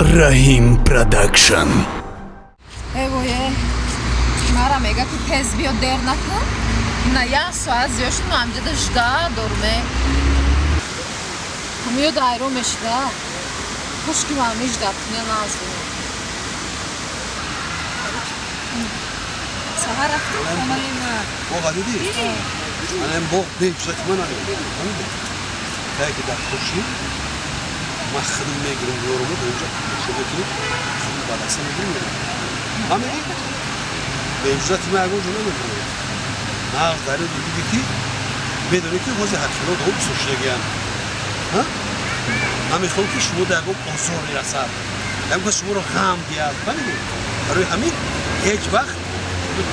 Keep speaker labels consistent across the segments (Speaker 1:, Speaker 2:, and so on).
Speaker 1: Раҳим Продакшн.
Speaker 2: Эвое, мара мега, ки тез биё, дер накун. На як соат зиёд шуд, ман ҳамҷода жда доруме. Ҳамиё дайро мешида. Кошки ман миждад куня наз бинам. Саҳар рафтем хонаи ман.
Speaker 3: Боға дидӣ? Ана ин боғ беиҷозати ман намедиҳад. Фаҳмидӣ? Тае ки дар куршӣ ман худам мегирам, меорам, дар инҷа тамошо мекунем, худам ба даста мегирам, мерам. Фаҳмидӣ? Беиҷозати ман ягон ҷо намебурам. Нағз дар ин дидӣ, ки медонӣ, ки ҳозир ҳатфило дом бисёр шудагиянд. Ман мехоҳам, ки шумо дар ягон озор расад, ягон кас шуморо ғам диҳад. Фаҳмидӣ? Барои ҳамин ҳеҷ вақт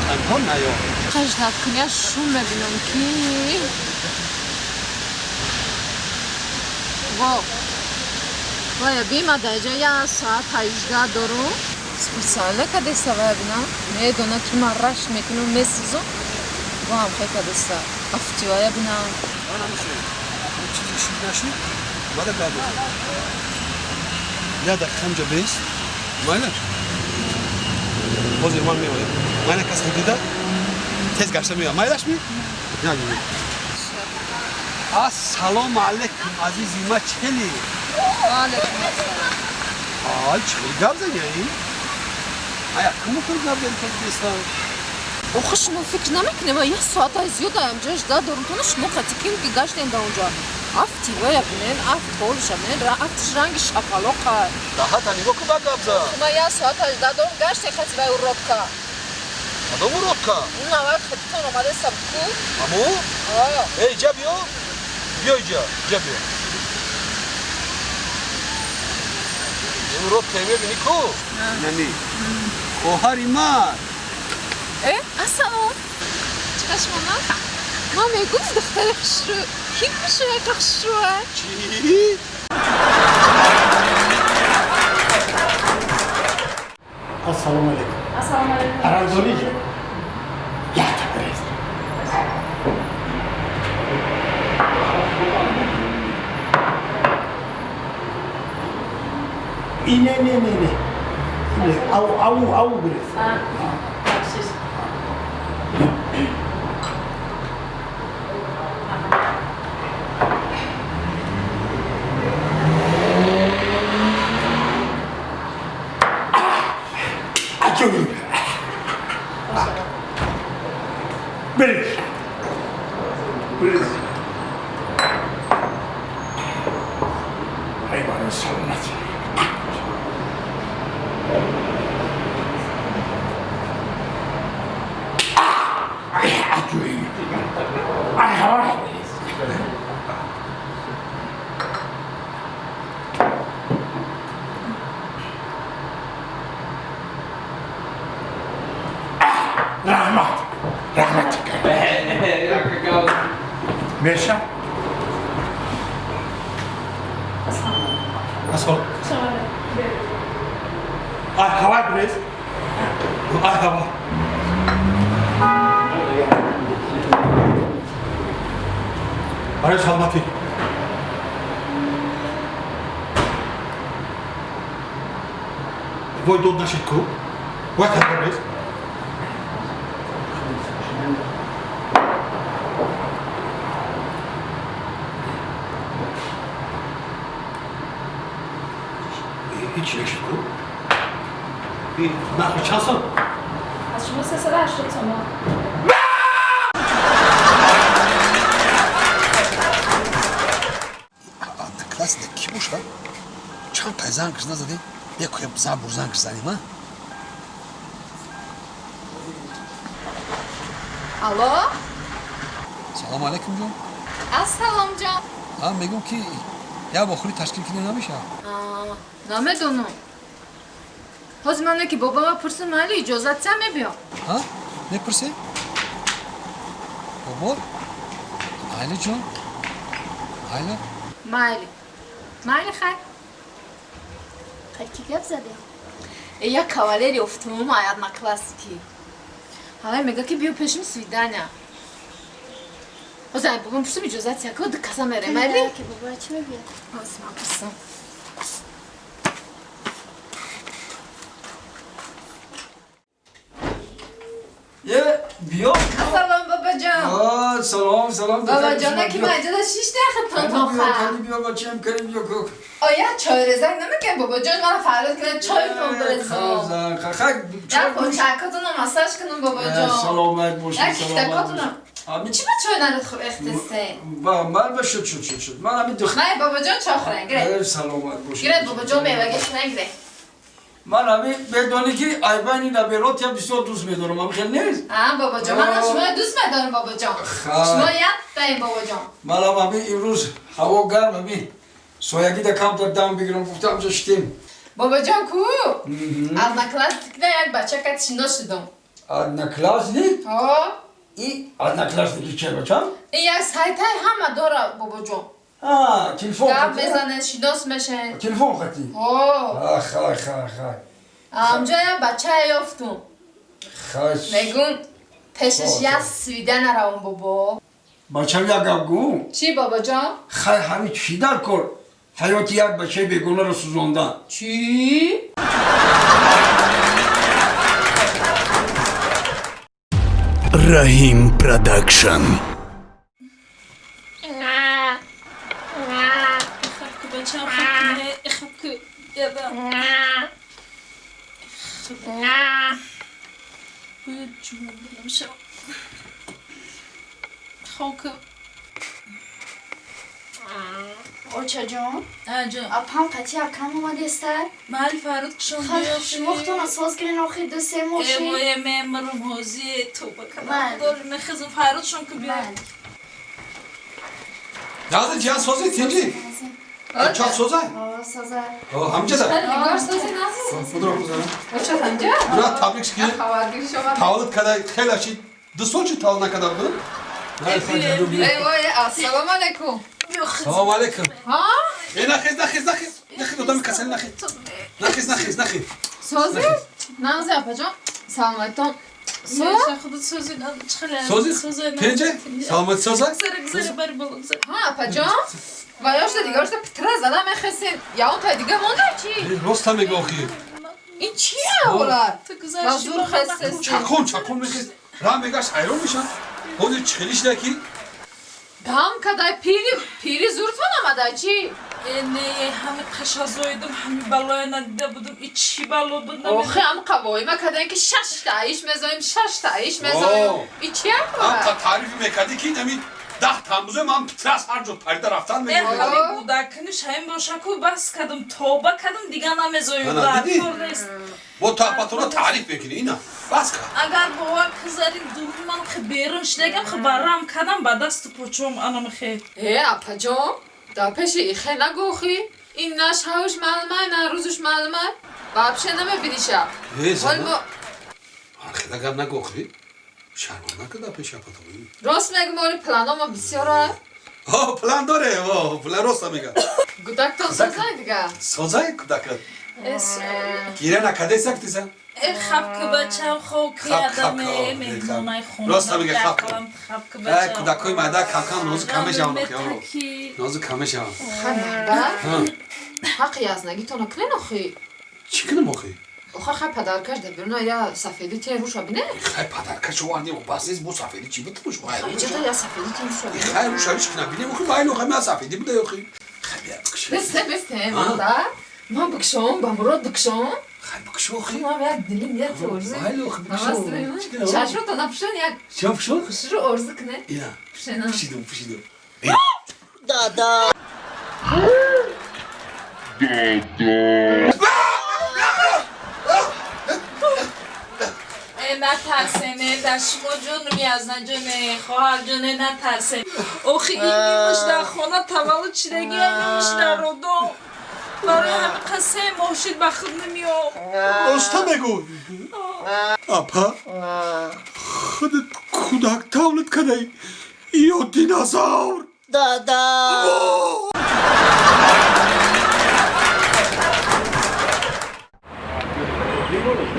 Speaker 3: танҳо наё.
Speaker 2: Қаждат куня шум мебинам, ки во вая бима даҷа як соат 18 дорум. Специально кадеста, вая бинам, медона, ки ман рашк мекунам, месӯзам. Во ҳам хе кадеста афти, вая бинам.
Speaker 3: Ман намехоҳам. Чизе шид нашид, омада гап мезанам. Як дақиқа ҳамҷа бест, майлаш? Ҳозир ман меоям. Майна, касро дида тез гашта меоям, майлаш ми? Як минут. Ассалому алайкум, азизи ма, чели?
Speaker 2: Ваалайкум ассалом.
Speaker 3: Ай, чӣ хеле гап зани, ай? Ая, кому хеле гап зани кардестан?
Speaker 2: Охи, шумо фикр намекунем, як соат ай зиёд ҳамҷа жда дорум. Тона шумо қати ким ки гаштем да онҷа? Афти вая бинен, афт ҳолиша бинен, афтиш ранги шапалоқа.
Speaker 3: Даҳата нигоҳ кун, ба гап зад.
Speaker 2: Ман як соат 18 дорум, гаштем қати вай уродка.
Speaker 3: Кадом уродка?
Speaker 2: Навай хатитон омадеста ку.
Speaker 3: Аму? Эй, иҷа биё, биё, иҷа, иҷа биё. Ин уродка мебинӣ ку? Яъне хоҳари ман.
Speaker 2: Э, ассалом, чӣ шумо? Ман мегум, духтари хушрӯ, ки хушрӯ, яка хушрӯа.
Speaker 3: Чӣ?
Speaker 4: Ассалому алайкум.
Speaker 2: Ассалому алайкум.
Speaker 4: Аранзолиҷон. Якта бирез. И не, не, не, не. Не, ау, ау, ау бирез.
Speaker 2: Бахшиш.
Speaker 4: Аҷоиб. Бирез. Бирез. Ай, барои саломатӣ. Ай, аҷоиб. Ай, ҳавай бирез. Раҳмат. Раҳмат. Меша?
Speaker 3: Ассалом. Ай, ҳавай бирез. Ай, ҳава. Барои саломатӣ. Вой, дод нашид ку? Вой, ҳава бирез. Ҳеҷ нашид ку? Нархи чанд сом?
Speaker 2: Аз шумо 380 сомон.
Speaker 3: Одноклассник ки бошад? Чанд тай зангш назадем, якоям забур зангш занем, а?
Speaker 2: Алло.
Speaker 3: Салому алайкум, ҷон.
Speaker 2: Ассалом, ҷон.
Speaker 3: А, мегӯм, ки як вохӯрӣ ташкил кунем, намешавад?
Speaker 2: Намедонам. Ҳозир ман ки бобама пурсим, майли, иҷозат тия, мебиём.
Speaker 3: А, мепурсем бобор? Майли, ҷон, майли.
Speaker 2: Майли, майли, хайр.
Speaker 5: Қад ки гап задем?
Speaker 2: Э, як кавалери офтумум ай одноклассники. Ҳавай мега, ки биё пешим свидания. Ҳозир ай бобам пурсим, иҷозат тия, ку ду каса мерем, майли.
Speaker 5: Ки бобоя чӣ мегӯяд?
Speaker 2: Ҳозир ман пурсам.
Speaker 6: Биё.
Speaker 2: Салом бабаҷон.
Speaker 6: Салом, салом.
Speaker 2: Бабаҷон, ки ман иҷоза шиш дақиқа тон
Speaker 6: ха. Биё бачам, кани биё ку.
Speaker 2: Оя чой резак намекунем бабаҷон, мана фарёд кунед чойтон برزم.
Speaker 6: Ха,
Speaker 2: як почакатонро массаж кунам бабаҷон.
Speaker 6: Саломат бошед,
Speaker 2: як киштакатонро. Чӣ ба чой наред хуб ихтисе?
Speaker 6: Ба ман ба шуд шуд шуд шуд. Ман ҳамин духт.
Speaker 2: Ман бабаҷон чой хӯрен, гире.
Speaker 6: Саломат бошед.
Speaker 2: Гире бабаҷон мевагӣ хӯрен, гире.
Speaker 6: Ман ҳамин медонӣ ки айбайни наберот ям бисёр дӯст медорам, ҳам хел нест?
Speaker 2: А, бабаҷон, ман шумо дӯст медорам бабаҷон. Шумо як таим бабаҷон.
Speaker 6: Ман ҳам ҳамин имрӯз ҳаво гарм, ҳамин соягида камтар дам бигирам, гуфтам ҷо шитем.
Speaker 2: Бабаҷон ку? Одноклассник на як бача кат шинос шудам.
Speaker 6: Одноклассник?
Speaker 2: Ҳо.
Speaker 6: И одноклассники че бачам?
Speaker 2: И як сайтай ҳама дора бабаҷон.
Speaker 6: А, телефон.
Speaker 2: Гап мезанед, шинос мешавед.
Speaker 6: Телефон хати?
Speaker 2: Ҳо.
Speaker 6: Ах, ах, ах, ах.
Speaker 2: Амҷо як бача ёфтум.
Speaker 6: Хаш.
Speaker 2: Мегум пешаш як свида наравам бобо.
Speaker 6: Бачам як гап гӯ.
Speaker 2: Чӣ бабаҷон?
Speaker 6: Хай ҳамин чӣ дар кор? Ҳаёти як бачаи бегонаро сӯзондан.
Speaker 2: Чӣ?
Speaker 1: Раҳим Продакшн.
Speaker 5: Очаҷон, апам қатъи акам омадеста?
Speaker 7: Мал Фарруд кушон биё.
Speaker 5: Шумохтона соз гирен охир ду се моҳ шид.
Speaker 7: Э, мемирам ҳози тоба кардам. Дори мехезам Фарруд шон ки биё.
Speaker 3: Назы ҷиҳан сози тинҷи? Чат созай?
Speaker 5: О, созай.
Speaker 3: О, ҳамҷа за?
Speaker 2: Нигор сози назы.
Speaker 3: Будро кузана.
Speaker 2: Оча ҳамҷа?
Speaker 3: Бура табрик ки.
Speaker 2: Хабаргири шума.
Speaker 3: Таваллуд када хеле шид. 2 сол чи таваллуд накарда буд?
Speaker 2: Эй вой, ассалому алайкум.
Speaker 3: Салом алейкум.
Speaker 2: Ҳа?
Speaker 3: Э, нахез, нахез, нахез. Нахез, одами касал нахез. Нахез, нахез, нахез.
Speaker 2: Сози? Нағзи апаҷон. Салом алейкум.
Speaker 7: Сози?
Speaker 3: Сози? Тинҷи? Саломат созай?
Speaker 2: Ҳа, апаҷон. Ва ёшта дига ёшта питра зада мехесен. Я он та дига монда чӣ?
Speaker 3: Роста мега охи.
Speaker 2: Ин чия ҳолат? Ва зур хестес.
Speaker 3: Чакон, чакон мехес. Ра мегаш айрон мешан. Ҳозир чихелиш ки?
Speaker 2: Дам кадай пири, пири зуртон омадай чӣ?
Speaker 7: Не, ҳами қашазоидум, ҳами балоя надида будум. И чӣ бало буд?
Speaker 2: Охи, ҳам қавоима кадаем ки шашта аиш мезоем, шашта аиш мезоем. И чия
Speaker 3: ҳам та таъриф мекардӣ ки ами 10 тамбузо ман питрас ҳар ҷо парида рафтан мегирам.
Speaker 7: Ҳами гудакуниш ҳамин бошаку бас кардум, тоба кардум, дига намезоем. Кор нест.
Speaker 3: Бо таҳбатона таъриф мекунӣ, ина бас кард.
Speaker 7: Агар бовар кузари дур ман хе берун шидагам, хе барам кардам ба дасту почом анам хе.
Speaker 2: Э, апаҷон, дар пеши ихе нагӯхӣ. Ин на шавш маълумай, на рӯзуш маълумай. Вообще намебиниша.
Speaker 3: Э, зана. Хела гап нагӯхӣ. Шарманда накарда пеши апатон.
Speaker 2: Рост мегӯм, оли планома бисёра.
Speaker 3: О, план доре, о, план роста мега.
Speaker 2: Гудактон созай дига.
Speaker 3: Созай кудакат. Гира накаде сактиса?
Speaker 7: Э, хаб ки бачам, хоб ки адаме, меҳмонай хона.
Speaker 3: Роста мега хаб.
Speaker 7: Хаб ки бачам.
Speaker 3: Э, кудакои майда кам-кам нозу кам мешаванд, ёро. Нозу кам мешаванд.
Speaker 2: Хаб, ҳаққи язнагитона кунен охи?
Speaker 3: Чӣ кунам охи?
Speaker 2: Охир хай падаркаш да беруна я сафеди тен руша бине?
Speaker 3: Хай падаркаш оварди, бас нест бо сафеди чӣ битмуш?
Speaker 2: Иҷода я сафеди тен руша бине.
Speaker 3: Хай руша чӣ кунам бинем охи, майли охи, ман сафеди буда охи. Хай бия бикши.
Speaker 2: Бисте, бисте, манда. Ман бикшом, ба Мурод бикшом.
Speaker 3: Хай бикшо охи.
Speaker 2: Ман як дилим як орзу.
Speaker 3: Майли охи бикшо.
Speaker 2: Чашро та напушен як.
Speaker 3: Чӣ пушон?
Speaker 2: Хушру орзу кне.
Speaker 3: Ина.
Speaker 2: Пушена.
Speaker 3: Пушидум, пушидум.
Speaker 4: Дада.
Speaker 1: Дада.
Speaker 7: Натарсене, дар шумо ҷонум язна ҷоне, хоҳар ҷоне, натарсен. Охи ин нимуш дар хона таваллуд шидаги, нимуш дар родом. Барои ҳамин қассе моҳ шид ба худ намеём.
Speaker 3: Роста мегӯ. Апа, худат кӯдак тавлид кадаи ё динозавр?
Speaker 4: Дада.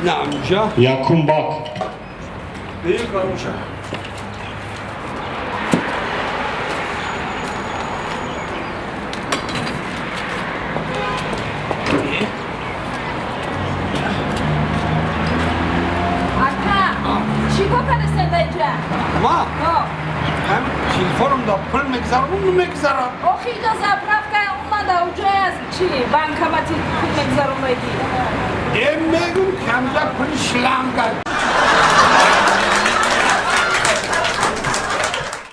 Speaker 3: Намҷа.
Speaker 8: Якум бак.
Speaker 3: Büyük olmuşa.
Speaker 2: Ака, чӣ кор кардеси?
Speaker 7: даҷа?
Speaker 6: Ма? Ҳам телефоном да пул мегзаронам, намегзарам.
Speaker 7: Охи иҷа заправка омада, уҷои аз чи банкомати пул мегзаронайди.
Speaker 6: Э, мегум, камза пули шланга.